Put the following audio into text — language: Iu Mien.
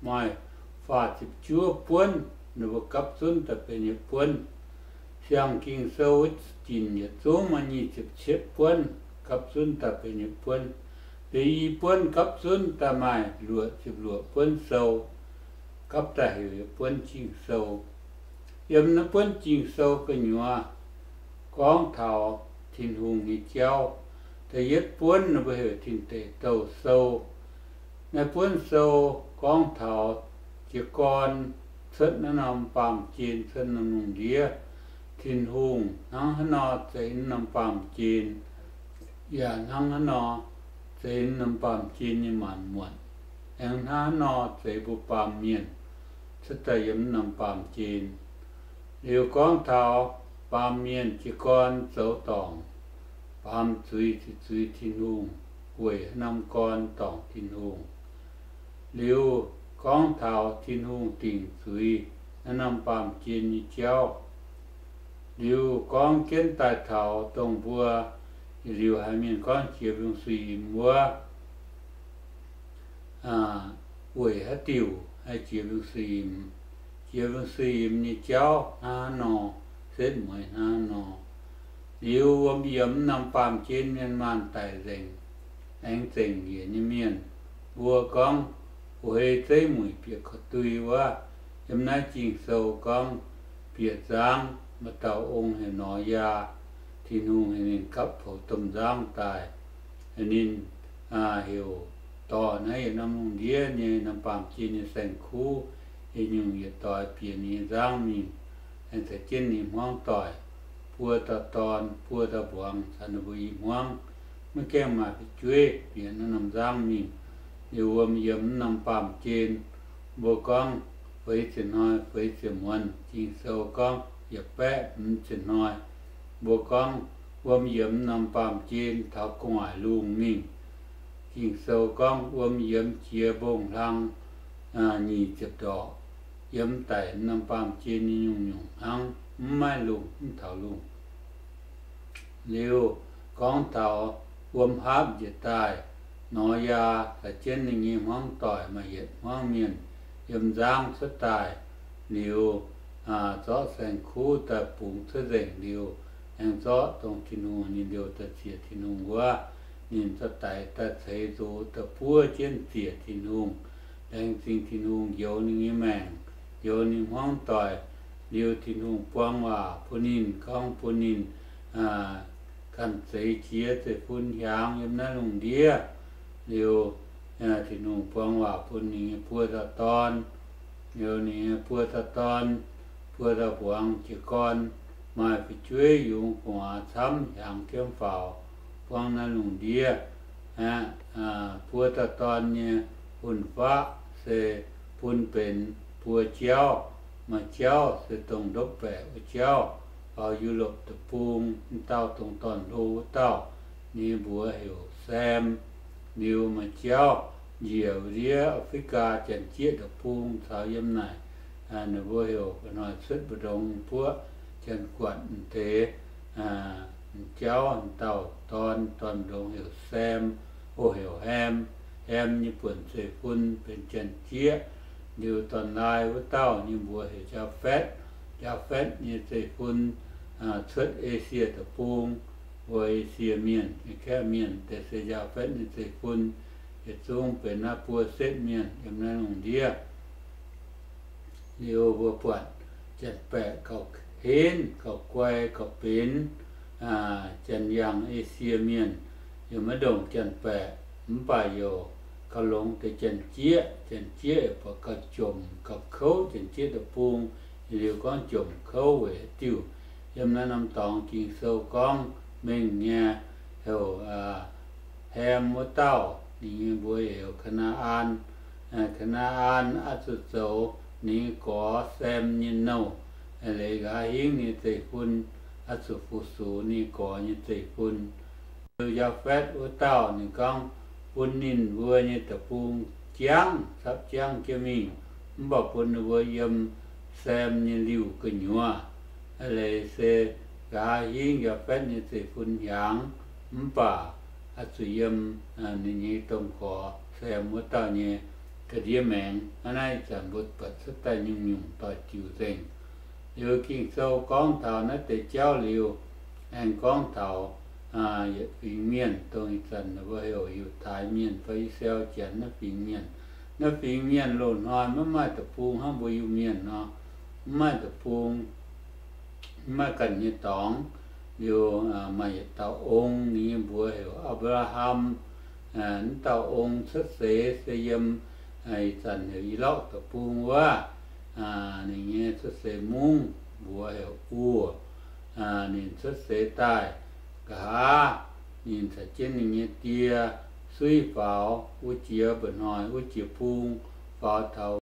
maaih faah ziepc juov buonv, ninh mbuo gapv zunv daaih benx yietc buonv. Siang-Ging-Sou wuov ginc yietc zungv maaih nyic ziepc cietv buonv, gapv zunv daaih benx yietc buonv. Liuz i buonv gapv zunv daaih maaih luoqc ziepc luoqc buonv sou, gapv daaih heuc yietc buonv Ging-Sou. Yiem naaiv buonv Ging-Sou gu'nyuoz gorngv taux Tin-Hungh nyei jauv. Da'yietv buonv ninh mbuo heuc Tin Deic Douh Sou. Naaiv buonv sou gorngv taux jiez gorn cuotv naaiv norm baamh gen, cuotv norm lungh ndiev, Tin-Hungh hnangv haaix nor zeix naaiv norm baamh gen, yaac hnangv haaix nor zeix naaiv norm baamh gen nyei maanc muotc, aengx hnangv haaix nor zeix mbuo baamh mienh cuotv daaih yiem naaiv norm baamh gen. Liuz gorngv taux baamh mienh jiez gorn zoux dorngc, baamz zuiz ziqc zuiz Tin-Hungh, weic haaix norm gorn dorngc Tin-Hungh. Liuz gorngv taux Tin-Hungh dingc zuiz naaiv norm baamh gen nyei jauv. Liuz gorngv jienv daaih taux dongh mbuo, liuz haiz mienh gorngv jiex mbiungc suiv-imx wuov, weic haaix diuc haih jiex mbiungc suiv-imx, jiex mbiungc suiv-imx nyei jauv hnangv haaix nor, setv mueiz hnangv haaix nor. Liuz wuom yiemx norm baamh gen mienh maanh daic nzengc, aengx zengc njiec nyei mienh, mbuo gorngv, fu hei zeiv muic bieqc korv-dui wuov. Yiem naaiv Ging-Sou gorngv bieqc nzangv, maaih dauh ong heuc Noryaa, Tin-Hungh heuc ninh gapv poux domh nzangv daaih, ninh heuc dorh naaiv yietc norm lungh ndiev nyei norm baamh gen nyei saeng-kuv yietc nyungc yietc doix bieqc ninh nyei nzangv mingh, aengx caux jienv ninh hmuangv doic, buo dauh dorn, buo dauh mbuangz caux ninh mbuo i hmuangv, maiv gaengh maaih fu'jueiv, bieqc naaiv norm nzangv mingh. Liuz wuom yiem naaiv norm baamh gen, mbuo gorngv feix ziepc hnoi feix ziepc muonz. Ging-Sou gorngv yietc baeqv hmz ziepc hnoi, mbuo gorngv wuom yiem naaiv norm baamh gen taux gu'nguaaic lungh mingh. Ging-Sou gorngv wuom yiem jiex mbong-hlang nyic ziepc ndorqc, yiem daic norm baamh gen nyei nyungc-nyungc hnangv, mv maaih lungh mv taux lungh. Liuz gorngv taux wuom haapv njiec daaih, Noryaa caux jienv ninh nyei hmuangv doic maaih yietc hmuangv mienh yiem nzangv cuotv daaih. Liuz zorqv saeng-kuv daaih bungx cuotv nzengc liuz, aengx zorqv dongh Tin-Hungh ninh liouh daaih ziec Tin-Hungh wuov, ninh za'daix daaih ceix nzox daaih buov jienv ziec Tin-Hungh. Laengz zingh Tin-Hungh njoux ninh nyei maengc, njoux ninh hmuangv doic. Liuz Tin-Hungh buang waac bun ninh, gorngv bun ninh ganh zeix jiex zeiv-fun hiaangx yiem naaiv lungh ndiev. Liuz Tin-Hungh buang waac bun ninh nyei buo dauh dorn. Liuz ninh nyei buo dauh dorn, buo dauh mbuangz jiez gorn, maaih fu'jueiv yungz gu'nguaaz camv hiaangx jienv faaux buangv naaiv lungh ndiev aqv. Buo dauh dorn nyei fun-faqv se bun benx buo jauv. Maaih jauv se dongh ndopv baeqc wuov jauv, faaux Yu^lopc Deic-Bung, m'dauh dongh dorn-hlo wuov dauh, ninh mbuox heuc Sam. Liuz maaih jauv njiec ndiev Africa Janx-Jieqv Deic-Bung caux yiem naaic, ninh mbuo heuc hnoi cuotv mbu'ndongx buoqv Janx-Guatc m'deix. M'jauv m'dauh dorn, dorn-ndongx heuc Sam, o, heuc Ham. Ham nyei buonc zeiv-fun benx Janx-Jieqv. Liuz dorn-laai wuov dauh ninh mbuox heuc Jaafetv. Jaafetv nyei zeiv-fun cuotv Esie Deic-Bung, mbuo Esie Mienh, Miev^kaa Mienh, deix se Jaafetv nyei zeiv-fun. Yietc zungv benx naaiv buo setv mienh yiem naaiv lungh ndiev. Liuz mbuo buatc janx-baeqc gauh henv, gauh guai, gauh benx janx-yangh Esie Mienh, yaac maiv ndongc janx-baeqc, mv baac yaac gauh longx deix Janx-Jieqv. Janx-Jieqv yaac buatc gauh jomc gauh kouv Janx-Jieqv Deic-Bung. Liuz gorngv jomc kouv weic haaix diuc, yiem naaiv norm dorngx Ging-Sou gorngv mengh nyei, heuc Ham wuov dauh, ninh nyei mbuox heuc Kaa^naa^an. Kaa^naa^an oix zuqc zoux ninh nyei gorx Sem nyei nouh, leiz nqa'haav hingv ninh nyei zeiv-fun oix zuqc fu-sux ninh nyei gorx nyei zeiv-fun. Liuz Jaafetv wuov dauh ninh gorngv bun ninh mbuo nyei deic-bung jangv, capv jangv jienv mingh, mv baac bun ninh mbuo yiem Sem nyei liuh gu'nyuoz. Leiz se nqa'haav hingv Jaafetv nyei zeiv-fun hiaangx, mv baac oix zuqc yiem ninh nyei domh gorx Sem wuov dauh nyei ga'ndiev maengx. Hnangv naaiv ih zanc mbuo buatc cuotv daaih nyungc-nyungc doic diuc nzengc. Liuz Ging-Sou gorngv taux naaiv deix jauv liuz, aengx gorngv taux yietc fingx mienh, dongh ih zanc mbuo heuc Yiutai Mienh fai I^saa^laa^en Janx naaiv fingx mienh. Naaiv fingx mienh loz-hnoi maiv maaih deic-bung hnangv mbuo Iu-Mienh nor, maiv maaih deic-bung, maiv maaih ganh nyei dorngx. Liuz maaih yietc dauh ong, ninh nyei mbuox heuc Apc^laa^ham. Wuov dauh ong cuotv seix se yiem ih zanc heuc Ilorqv Deic-Bung wuov. Ninh nyei cuotv seix mungv mbuox heuc Ur. Ninh cuotv seix daaih nqa'haav, ninh caux jienv ninh nyei die suiv faaux wuov jiex mba'hnoi wuov jiex bung, faaux taux